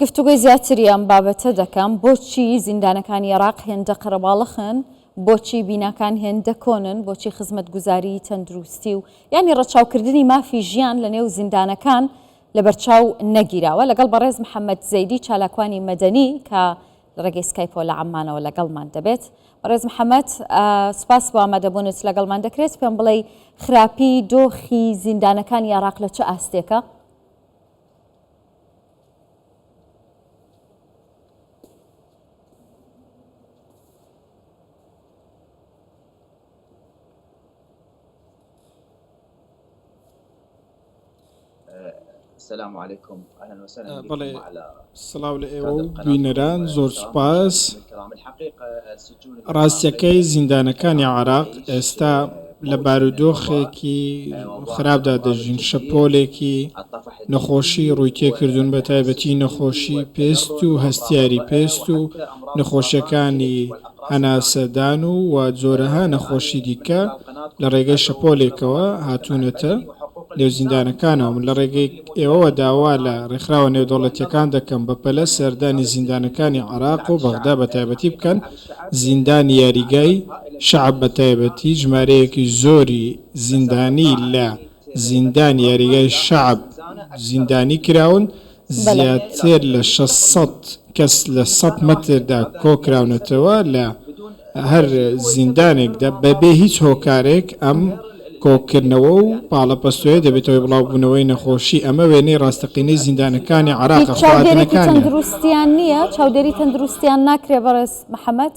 گفتوگۆی زیاتری ئەم بابەتە دەکەم، بۆچی زیندانەکانی عێراق هێندە قەرەباڵخن، بۆچی بیناکان هێندە کۆنن، بۆچی خزمەتگوزاریی تەندروستی و یانی ڕەچاوکردنی مافی ژیان لەنێو زیندانەکان لەبەرچاو نەگیراوە؟ لەگەڵ بەڕێز محەمەد زەیدی چالاکوانی مەدەنی کە لە ڕێگەی سکایپەوە لە عەممانەوە لەگەڵمان دەبێت. بەڕێز محەمەد سوپاس بۆ ئامادەبوونت لەگەڵمان، دەکرێت پێم بڵێی خراپی دۆخی زیندانەکانی عێراق لە چ ئاستێکە؟ بەڵێ سڵاو لە ئێوە و بینەران زۆر سوپاس. ڕاستیەکەی زیندانەکانی عێراق ئێستا لە بارودۆخێکی خراپدا دەژین، شەپۆلێکی نەخۆشی ڕووی تێکردوون بە تایبەتی نەخۆشی پێست و هەستیاری پێست و نەخۆشیەکانی هەناسەدان و و جۆرەها نەخۆشی دیکە لە ڕێگەی شەپۆلێکەوە هاتوونەتە نێو زیندانەکانەوە. من لە ڕێگەی ئێوەوە داوا لە ڕێکخراوە نێودەوڵەتییەکان دەکەم بەپەلە سەردانی زیندانەکانی عێراق و بەغدا بەتایبەتی بکەن، زیندانی یاریگای شەعب بەتایبەتی ژمارەیەکی زۆری زیندانی لە زیندانی یاریگای شەعب زیندانی کراون، زیاتر لە 600 کەس لە 100 مەتردا کۆکراونەتەوە لە هەر زیندانێکدا بەبێ هیچ هۆکارێک ئەم کۆکردنەوە و پاڵەپەستۆیە دەبێتە هۆی بڵاوبوونەوەی نەخۆشی، ئەمە وێنەی ڕاستەقینەی زیندانەکانی عێراقە، هیچ چاودێرێکی خواردنەکانیان. تەندروستیان نییە؟ چاودێری تەندروستیان ناکرێ بەڕێز محەمەد؟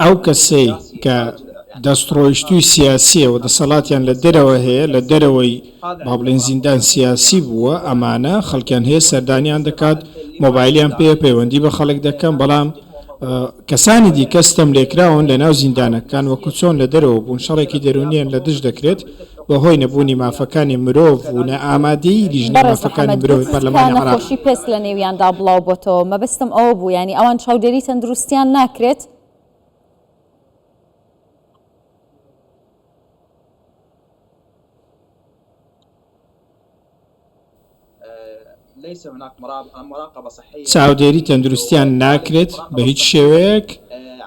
ئەو کەسەی کە دەستڕۆیشتووی سیاسییە و دەسەڵاتیان لە دەرەوە هەیە، لە دەرەوەی با بڵێین زیندان سیاسی بووە، ئەمانە خەڵکیان هەیە سەردانیان دەکات، مۆبایلیان پێیە پەیوەندی بە خەڵک دەکەن، بەڵام کەسانی دیکە ستەملێکراون لەناو زیندانەکان وەکو چۆن لە دەرەوە بوون، شەڕێکی دەروونیان لە دژ دەکرێت بەهۆی نەبوونی مافەکانی مرۆڤ و نائامادەیی لیژنەی بەڕێز مافەکانی محەمەد مرۆڤی گوتت کە پەرلەمانی عێراق. نەخۆشی پێست لە نێویاندا بڵاو بۆتەوە، مەبەستم ئەوە بوو یانی ئەوان چاودێری تەندروستیان ناکرێت؟ چاودێری تەندروستیان ناکرێت بە هیچ شێوەیەک،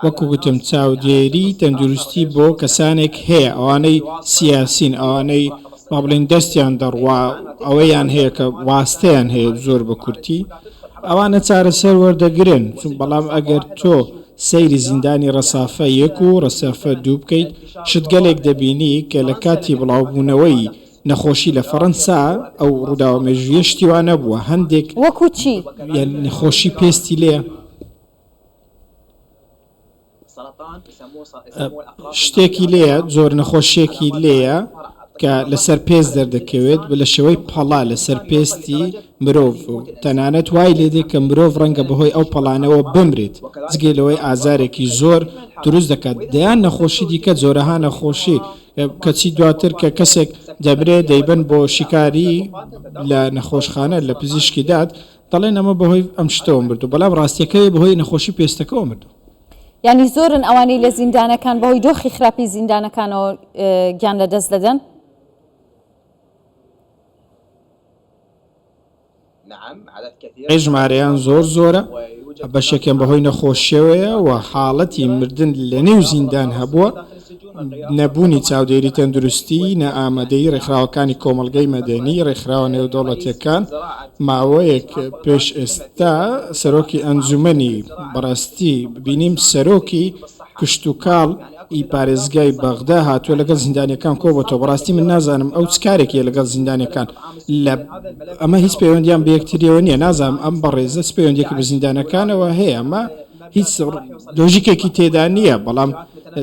وەکو گوتم چاودێری تەندروستی بۆ کەسانێک هەیە ئەوانەی سیاسین ئەوانەی با بڵێین دەستیان دەڕوا ئەوەیان هەیە کە واستەیان هەیە زۆر بە کورتی ئەوانە چارەسەر وەردەگرن چون بەڵام ئەگەر تۆ سەیری زیندانی ڕەسافە یەک و ڕەسافە دوو بکەیت شتگەلێک دەبینی کە لە کاتی بڵاوبوونەوەی نەخۆشی لە فەڕەنسا ئەو ڕووداوە مێژوویە شتی وا نەبووە هەندێک وەکو چی؟ یان نەخۆشی پێستی لێ شتێکی لێیە زۆر نەخۆشیەکی لێیە کە لەسەر پێست دەردەکەوێت لە شێوەی پەڵا لەسەر پێستی مرۆڤ و تەنانەت وای لێدێ کە مرۆڤ ڕەنگە بەهۆی ئەو پەڵانەوە بمرێت جگە لەوەی ئازارێکی زۆر دروست دەکات دەیان نەخۆشی دیکە جۆرەها نەخۆشی کەچی دواتر کە کەسێک دەمرێ دەیبەن بۆ شیکاری لە نەخۆشخانە لە پزیشکی داد دەڵێن ئەمە بەهۆی ئەم شتەوە مردوو بەڵام ڕاستیەکەی بەهۆی نەخۆشی پێستەکەوە مردوو. یانی زۆرن ئەوانەی لە زیندانەکان بەهۆی دۆخی خراپی زیندانەکانەوە گیان لەدەست دەدەن؟ ژمارەیان زۆر زۆرە، بەشێکیان بەهۆی نەخۆشیەوەیە و حاڵەتی مردن لەنێو زیندان هەبووە، نەبوونی چاودێری تەندروستی، نائامادەیی ڕێکخراوەکانی کۆمەڵگەی مەدەنی، ڕێکخراوە نێودەوڵەتیەکان، ماوەیەک پێش ئێستا سەرۆکی ئەنجومەنی بەڕاستی بینیم سەرۆکی کشتوکاڵ ی پارێزگای بەغدا هاتووە لەگەڵ زیندانیەکان کۆبۆتەوە بەڕاستی من نازانم ئەو چ کارێکی لەگەڵ زیندانیەکان لە ئەمە هیچ پەیوەندیان بە یەکتریەوە نییە نازانم ئەم بەڕێزە چ پەیوەندیەکی بە زیندانەکانەوە هەیە ئەمە هیچ لۆژیکێکی تێدا نییە بەڵام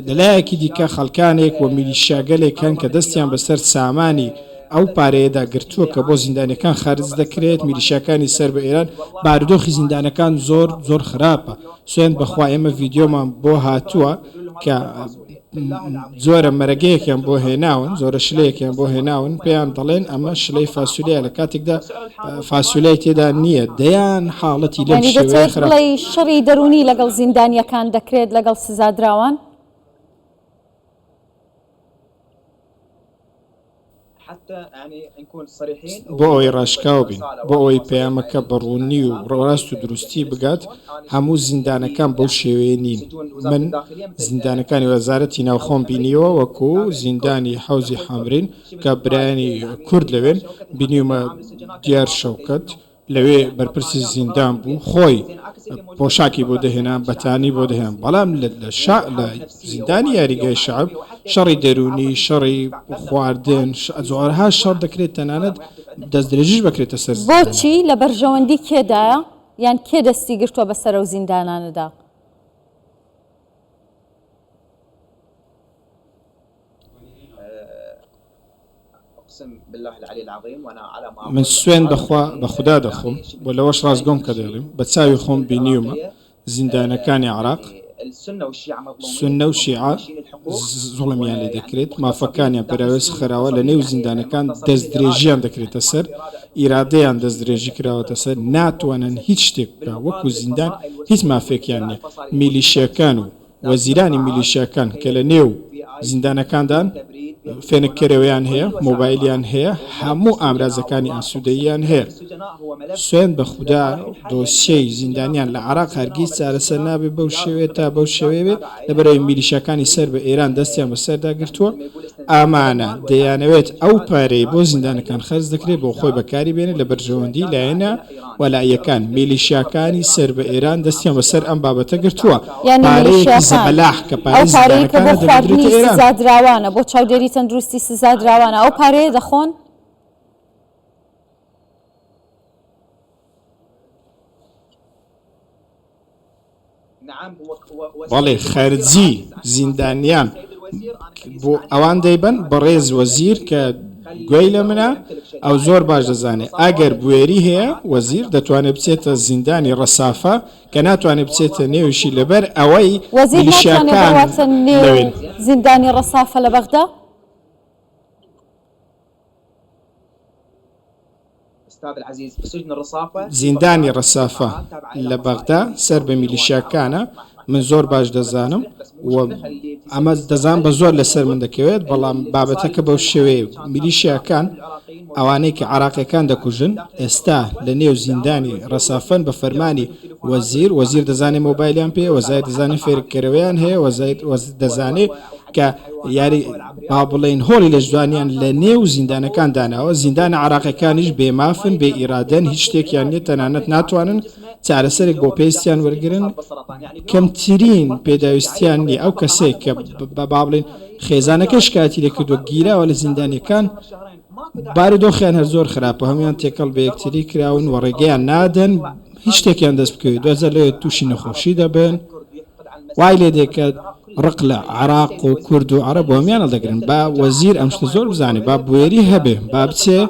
لەلایەکی دیکە خەڵکانێک و میلیشیاگەلێک هەن کە دەستیان بەسەر سامانی ئەو پارەیەدا گرتووە کە بۆ زیندانیەکان خەرج دەکرێت میلیشیاکانی سەر بە ئێران بارودۆخی زیندانەکان زۆر زۆر خراپە سوێند بەخوا ئێمە ڤیدیۆمان بۆ هاتووە کە زۆرە مەرەگەیەکیان بۆ هێناون زۆرە شلەیەکیان بۆ هێناون پێیان دەڵێن ئەمە شلەی فاسولیە لە کاتێکدا فاسولیای تێدا نییە دەیان حاڵەتی لەم یانی شێوەیە دەتەوێت خراپ بڵێی شەڕی دەروونی لەگەڵ زیندانییەکان دەکرێت لەگەڵ سزادراوان؟ بۆ ئەوەی ڕاشکاو بین، بۆ ئەوەی پەیامەکە بە ڕوونی و ڕاست و دروستی بگات، هەموو زیندانەکان بەو شێوەیە نین. من زیندانەکانی وەزارەتی ناوخۆم بینیوە، وەکو زیندانی حەوزی حەمرین کە برایانی کورد لەوێن، بینیومە دیار شەوکەت، لەوێ بەرپرسی زیندان بوو خۆی پۆشاکی بۆ دەهێنان بەتانی بۆ دەهێنان بەڵام لە شا لە زیندانی یاریگای شەعب شەڕی دەروونی شەڕی خواردن زۆرها شەڕ دەکرێت تەنانەت دەستدرێژیش بکرێتە سەر زیندانی. بۆچی؟ لە بەرژەوەندی کێدایە؟ یان کێ دەستی گرتووە بەسەر ئەو زیندانانەدا؟ من سوێند بەخوا بە خودا دەخۆم و لەوەش ڕاستگۆم کە دەیڵێم بە چاوی خۆم بینیومە زیندانەکانی عێراق سوننە و شیعە زوڵمیان لێ دەکرێت مافەکانیان پەراوێز خراوە لە نێو زیندانەکان دەستدرێژیان دەکرێتە سەر ئیرادەیان دەستدرێژی کراوەتە سەر ناتوانن هیچ شتێک بکە وەکو زیندان هیچ مافێکیان نییە میلیشیەکان و وەزیرانی میلیشیاکان کە لە نێو زیندانەکاندان، فێنککەرەوەیان هەیە، مۆبایلیان هەیە، هەموو ئامرازەکانی ئاسوودەییان هەیە. سوێند بە خودا دۆسیەی زیندانیان لە عێراق هەرگیز چارەسەر نابێت بەو شێوەیە تا بەو شێوەیە بێت، لەبەرئەوەی میلیشیاکانی سەر بە ئێران دەستیان بەسەردا گرتووە، ئەمانە دەیانەوێت ئەو پارەی بۆ زیندانەکان خەرج دەکرێت بۆ خۆی بەکاری بێنێت لە بەرژەوەندی لایەنە وەلائیەکان، میلیشیاکانی سەر بە ئێران دەستیان بەسەر ئەم بابەتە گرتووە، یانی پارەیەکی میلیشیاکان زەبەلاح کە ئەو پارەی پارەیەی کە بۆ زیندانەکانە دەبردرێتە خواردنی ئێران. سزادراوانە، بۆ چاودێری تەندروستی سزادراوانە، ئەو پارەیە دەخۆن؟ بەڵێ خەرجی زیندانیان بۆ ئەوان دەیبەن، بەڕێز وەزیر کە گوێی لە منە ئەو زۆر باش دەزانێت ئەگەر بوێری هەیە وەزیر دەتوانێت بچێتە زیندانی ڕەسافە کە ناتوانێت بچێتە نێویشی لەبەر ئەوەی وەزیر ناتوانێت میلیشیاکان بڕواتە نێو لەوێن. زیندانی ڕەسافە لە بەغدا؟ زیندانی ڕەسافە لە بەغدا سەر بە میلیشیاکانە، من زۆر باش دەزانم و ئەمە دەزانم بە زۆر لەسەر من دەکەوێت، بەڵام بابەتەکە بەو شێوەیە میلیشیاکان ئەوانەی کە عێراقیەکان دەکوژن ئێستا لە نێو زیندانی ڕەسافەن بە فەرمانی وەزیر، وەزیر دەزانێ مۆبایلیان پێیە، وەزیر دەزانێ فێرکەرەوەیان هەیە، وەزیر دەزانێ کە یاری با بڵێین هۆڵی لەشجوانیان لە نێو زیندانەکان داناوە، زیندانە عێراقیەکانیش بێ مافن، بێ ئیرادەن، هیچ شتێکیان نیە، تەنانەت ناتوانن چارەسەرێک بۆ پێستیان وەرگرن، کەمترین پێداویستیان نیە، ئەو کەسەی کە با بڵێین خێزانەکەی شکایەتی لێکردوە گیراوە لە زیندانیەکان، بارودۆخیان هەر زۆر خراپە، هەموویان تێکەڵ بە یەکتری کراون و ڕێگەیان نادەن هیچ شتێکیان دەست بکەوێت، دواجار لەوێ تووشی نەخۆشی دەبن. وای لێ دێ کە ڕق لە عێراق و کورد و عەڕەب و هەموویان هەڵدەگرن با وەزیر ئەم شتە زۆر بزانێ با بوێری هەبێ با بچێ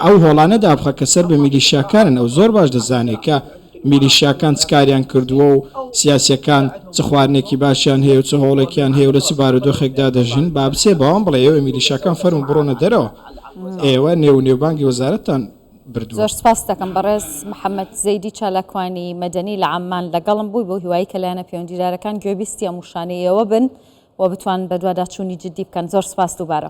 ئەو هۆڵانە دابخا کە سەر بە میلیشیاکانن ئەو زۆر باش دەزانێ کە میلیشیاکان چ کاریان کردووە و سیاسیەکان چ خواردنێکی باشیان هەیە و چ هۆڵێکیان هەیە و لە چ بارودۆخێکدا دەژین با بچێ بەوان بڵێ ئێوە میلیشیاکان فەرموو بڕۆنە دەرەوە ئێوە نێو و نێوبانگی وەزارەتتان بردووە. زۆر سپاست دەکەم بەڕێز محەمەد زەیدی چالاکوانی مەدەنی لە عەممان لەگەڵم بووی بەو هیوایەی کە لایەنە پەیوەندیدارەکان گوێبیستی ئەم وشانەی ئێوە بن و بتوانن بەدواداچوونی جدی بکەن زۆر سپاس دووبارە.